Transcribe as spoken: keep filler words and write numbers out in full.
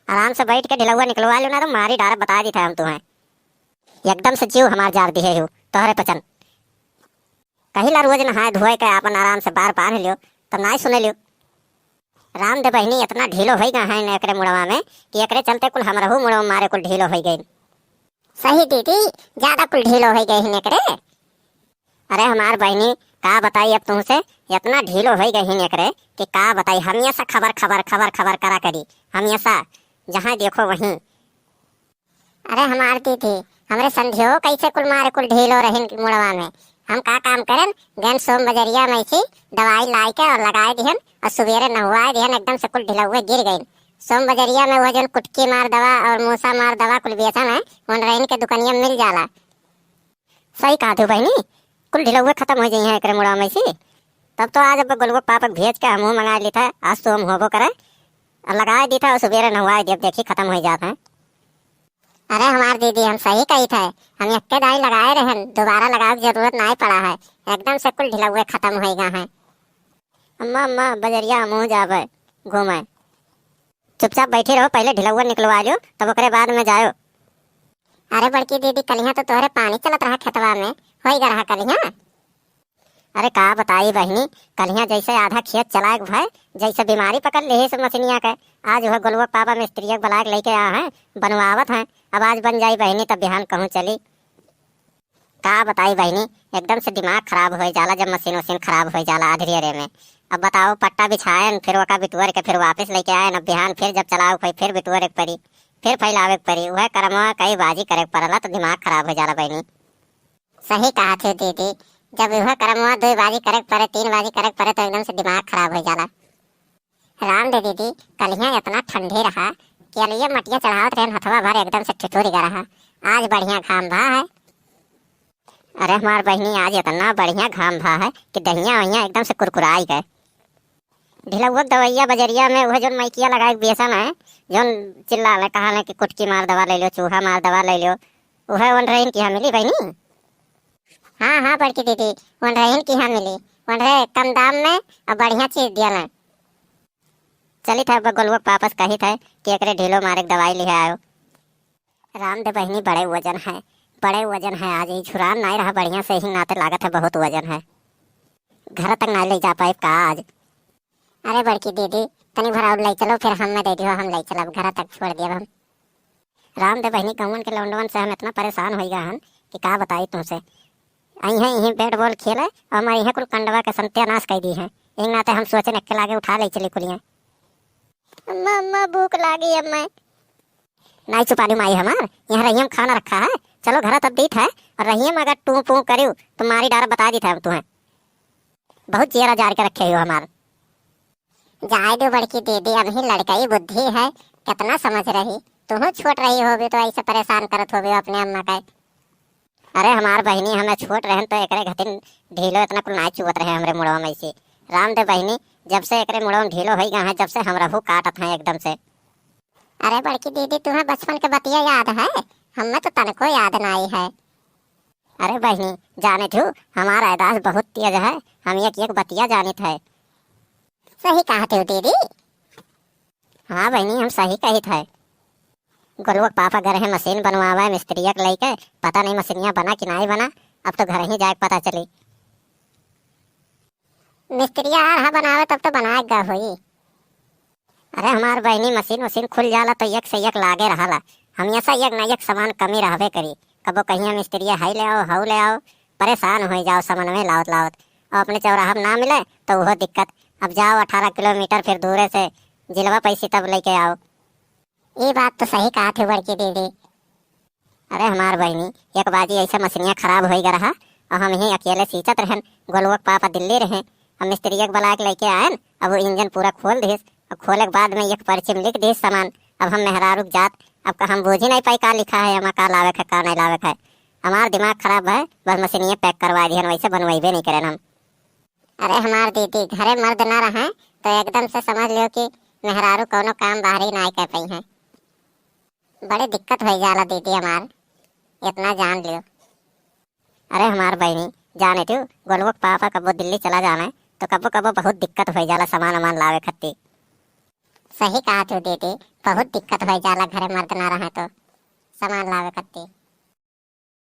आराम से बैठ के ढिलौआ निकलवा लो, ना तो मारी डारा, बता दी था हम तुम्हें। एकदम से जीव हमार जार दिहे हो तोहरे पचन। कहिला रोज नहाए धोए के आपन आराम से बार बांध लियो, तब नाय सुने लियो। राम दे बहिनी इतना ढीलो होई गए हैं एकरे मुड़वा में कि एकरे चलते कुल हमरहू मुड़वा मारे कुल ढीलो होई गए। सही दीदी, ज्यादा कुल ढीलो होई गए हैं एकरे। अरे हमार बहिनी, का बताई अब तुमसे, इतना ढीलो होई गए हैं एकरे कि का बताई, हमेशा खबर खबर खबर खबर करा करी, हमेशा जहाँ देखो वहीं। अरे हमार दीदी, हमरे संधियो कैसे कुल मारे कुल ढीलो रहिन मुड़वा में। हम का काम करेन, गएन सोम बजरिया में से दवाई लाए के और लगाए दिहन और सुबेरे नहुआए दिहन, एकदम से कुल ढिलौए गिर गइन। सोम बजरिया में वो जौन कुटकी मार दवा और मूसा मार दवा कुल बेचन है, उन रहिन के दुकनिया में मिल जाला। सही कहा थी बहिनी, कुल ढिलौए खत्म हो जाई हैं एकरे मुड़वा में से। तब तो आज अब गोलुआ पापा के भेज के हमहू मंगा ली था, आज तो हम होबो करे। और लगाए दी था और सुबेरे नहुआए दी, अब देखी खत्म हो जात है। अरे हमार दीदी, हम सही कही थे, हम यक्के दाई लगाए रहन, दोबारा लगावे के जरूरत नाई पड़ा है, एकदम से कुल ढिलौए खत्म होई गा है। अम्मा, अम्मा, बजरिया हमहू जाबे घूमे। चुपचाप बैठी रहो, पहले ढिलौआ निकलवा लियो, तब ओकरे बाद में जायो। अरे बड़की दीदी, कलिया तो तोहरे पानी चलत रहा खेतवा में, होई गा रहा कलिया। अरे का बताई बहिनी, कलिया जैसे आधा खेत चलाए के भय, जैसे बीमारी पकड़ लिही से मछनिया के। आज वह गोलुआ पापा मिस्त्रिया के बुला के लेके आ हैं, बनवावत हैं। अब आज बन जाई बहिनी, तब बिहान कहूँ चली। का बताई बहिनी, एकदम से दिमाग खराब हो जाला जब मशीन वशीन खराब हो जाला आधरियरे में। अब बताओ, पट्टा बिछाएन, फिर ओका बिटुअर के फिर वापस लेके आएन, अब बिहान फिर जब चलावे के पड़ी, फिर बिटुअर के पड़ी, फिर फैलावे के पड़ी, वह करमवा कई बाजी करे के पड़ला, तो दिमाग खराब हो जाला बहिनी। सही कहा थे दीदी, जब वह करमवा दो बाजी करे के पड़े, तीन बाजी करे के पड़े, तो एकदम से दिमाग खराब हो जाला। राम दे दीदी, कलिया इतना ठंडी रहा कि अलैया मटिया चढ़ावत रहन, हथवा भर एकदम से ठिठुर गया रहा। आज बढ़िया घाम भा है। अरे हमार बहिनी, आज इतना बढ़िया घाम भा है कि दहिया वहिया एकदम से कुरकुराई गए। ढिलौआ के दवैया बजरिया में वह जौन माइकिया लगाए के बेसन है, जौन चिल्ला ले, कहा ले कि कुटकी मार दवा ले लो, चूहा मार दवा ले लो, वह वन रहीन की यहाँ मिली बहिनी? हाँ, हाँ बड़की दीदी, वन रहीन की यहाँ मिली, वन रहे कम दाम में और बढ़िया चीज दिया ना। चली था अब गोलुआ के पापा से कही था कि एकरे ढीलो मारे के दवाई लिहे आयो। राम दे बहिनी, बड़े वजन है, बड़े वजन है। आज ई झुरान नाई रहा बढ़िया से, ही नाते लागत है बहुत वजन है। घर तक नाई ले जा पाए का आज? अरे बड़की दीदी, तनी भर और ले चलो, फिर हम में दे दियो, हम ले चलब, घर तक छोड़ दियो हम। राम दे बहिनी, गौवन के लौंडवन से हम इतना परेशान हो गया हन कि का बताई तुमसे। आई हैं यहीं बैट बॉल खेले और हमारे यहाँ कुल कंडवा के सत्यानाश कर दी हैं। एक नाते हम सोचे न के लागे उठा ले चली कुलियाँ। अम्मा, अम्मा, भूख लागी अब मैं। नाई चुपालू माई हमार, यहाँ रहियम खाना रखा है, चलो घर तब दीत है, और रहियम अगर टू पू करियो तो मारी डारा बता दीत है हम तुम्हें। बहुत जियरा जार के रखे हो हमार। जाए दो बड़की दीदी, अभी लड़कई बुद्धि है, कितना समझ रही। तुहू छोट रही होबे तो ऐसे परेशान करत होबे अपने अम्मा का। अरे हमार बहिनी, हमें छोट रहन तो एकरे घतिन ढीलो इतना कुल नाई चुवत रहे हमरे मुड़वा में से। राम दे बहिनी, जब से एकरे मुड़वा में ढीलो होई गा है, जब से हमरहू काटत हैं एकदम से। अरे बड़की दीदी, तुम्हें बचपन के बतिया याद है? हमें तो तनको याद नाई है। अरे बहिनी, जाने थू, हमार याददाश्त बहुत तेज है, हम एक एक बतिया जानित है। सही कहत हो दीदी। हाँ बहिनी, हम सही कहित है। गोलुआ के पापा गए रहे मशीन बनवावे मिस्त्रिया के लइके, पता नहीं मशीनिया बना कि नाई बना, अब तो घर ही जाए के पता चली। मिस्त्रिया आ रहा बनावे तब तो बनाए गा होई। अरे हमार बहिनी, मशीन वशीन खुल जाला तो एक से एक लागे रहाला, हमेशा एक ना एक सामान कमी रहबे करी। कबो कहिया मिस्त्रिया हई ले आओ, हऊ ले आओ, परेशान हो जाओ सामान में लावत लावत। और अपने चौराहा में ना मिले तो वो दिक्कत। अब जाओ अठारह किलोमीटर फिर दूरे से जिलवा पैसी तब लेके आओ। ई बात तो सही कहा थी बड़की दीदी। अरे हमार बहिनी, एक बाजी ऐसे मशीनिया खराब होई गा रहा, और हम ही अकेले सींचत रहन, गोलुआ के पापा दिल्ली रहे, हम मिस्त्रिया के बुला के लेके आयन, अब वो इंजन पूरा खोल दिस, और खोले के बाद में एक पर्ची में लिख दिस सामान, अब हम मेहरारू के जात, अब का हम बूझी नहीं पाई का लिखा है, एमा का लावे के, का नहीं लावे के। हमार दिमाग खराब है, बस मशीनिया पैक करवा दिहन, वैसे बनवाइबे नहीं करेन हम। अरे हमार दीदी, घरे मर्द ना रहे तो एकदम से समझ लियो कि मेहरारू कौनो काम बाहरी ना कर पाई है। बड़े दिक्कत हो जाला दीदी हमार, इतना जान लियो। अरे हमार बहिनी, जाने तू, गोलुआ के पापा कबो दिल्ली चला जाना है तो कबो कबो बहुत दिक्कत हो जाला सामान वामान लावे खत्ती। सही कहा तू दीदी, बहुत दिक्कत होइ जाला घरे मर्द ना रहे तो सामान लावे कत्ती।